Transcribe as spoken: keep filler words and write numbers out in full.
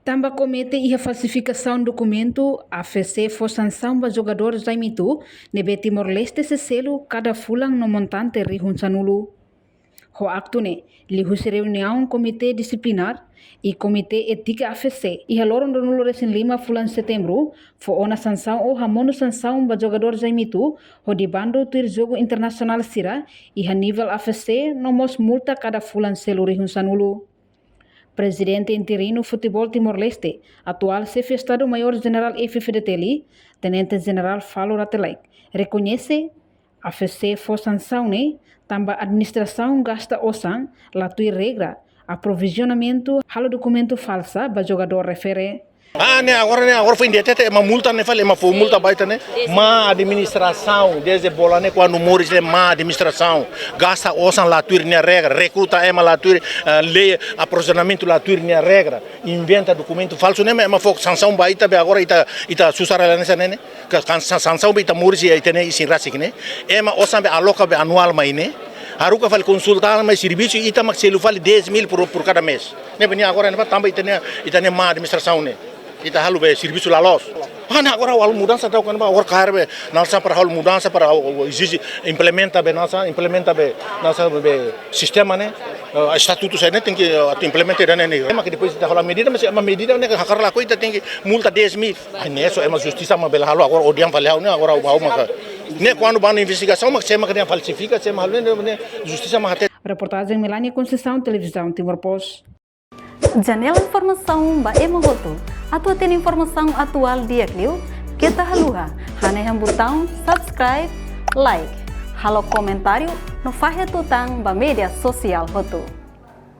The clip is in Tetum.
Tanba komete iha falsifikasaun dokumentu, A F C fó sansaun ba jogadór Zaimitu, ne'ebé Timor-Leste sei selu kada fulan no montante rihun sanulu. Ho aktu ne'e, liuhusi reuniaun Komité Disiplinár i Komité Étika A F C, iha loron ruanulu-resin-lima fulan Setembru, fó ona sansaun ou hamonu sansaun ba jogadór Zaimitu, hodi bandu tuir jogu internasionál sira, iha nivel A F C, no mós multa kada fulan selu rihun sanulu. Prezidente interinu Futeból Timor-Leste, atuál Xefe Estadu Maiór Jenerál F-FDTL, Tenente Jenerál Falo Rate Laek, rekoñese A F C fó sansaun ne'e tanba administrasaun gasta osan la tuir regra, aprovizionamentu, halo dokumentu falsa ba jogadór refere. Ah, ne'e agora, ne'e agora foin detete, ema multa ne'e fali, ema fó multa ba ita ne'e. Má administrasaun, dezde bola ne'e kuandu moris ne'e má administrasaun. Gasta osan la tuir nia regra, rekruta ema la tuir, eh, lei, aprovizionamentu la tuir nia regra. Inventa dokumentu falsu ne'e, ema fó sansaun ba ita be agora ita, ita susar la nesa ne'e ne'e. Ka, kan sa-, sansaun be ita moris iha ita-nia isin rasik ne'e. Ema osan be aloka be anuál mai ne'e. Haruka fali konsulta mai servisu ita mak selu fali dez mil por, por cada mês. Ne'ebé nia agora ne'e ba tanba ita-nia, ita-nia má administrasaun ne'e. Ita halo be servisu la loos. Ah, ne'e agora halo mudansa tau kan ba agora kaer be nasa para halo mudansa para o, o, ezije implementa be nasa, implementa be nasa be sistema ne'e. Eh, estatutu sira ne'e tenke, eh, atu implementa ida-ne'e ne'e. Ema ke depois ita halo medida, mas ema medida ne'e hakarak lakohi ita tenke multa dez mil. Ai, ne'e só ema justisa mak bele halo agora odian fali ha'u ne'e agora ha'u maka. Ne'e kuandu ba investigasaun mak se ema ke falsifika, se ema halo ne'e, ne'e justisa mak hatete. Reportajen Melania Conceição, Televizaun Timor Post. Janela informasaun ba ema hotu. Atu hatene informasaun atuál di'ak liu, keta haluha hanehan butaun subscribe, like, halo komentáriu no fahe tutan ba média sosiál hotu.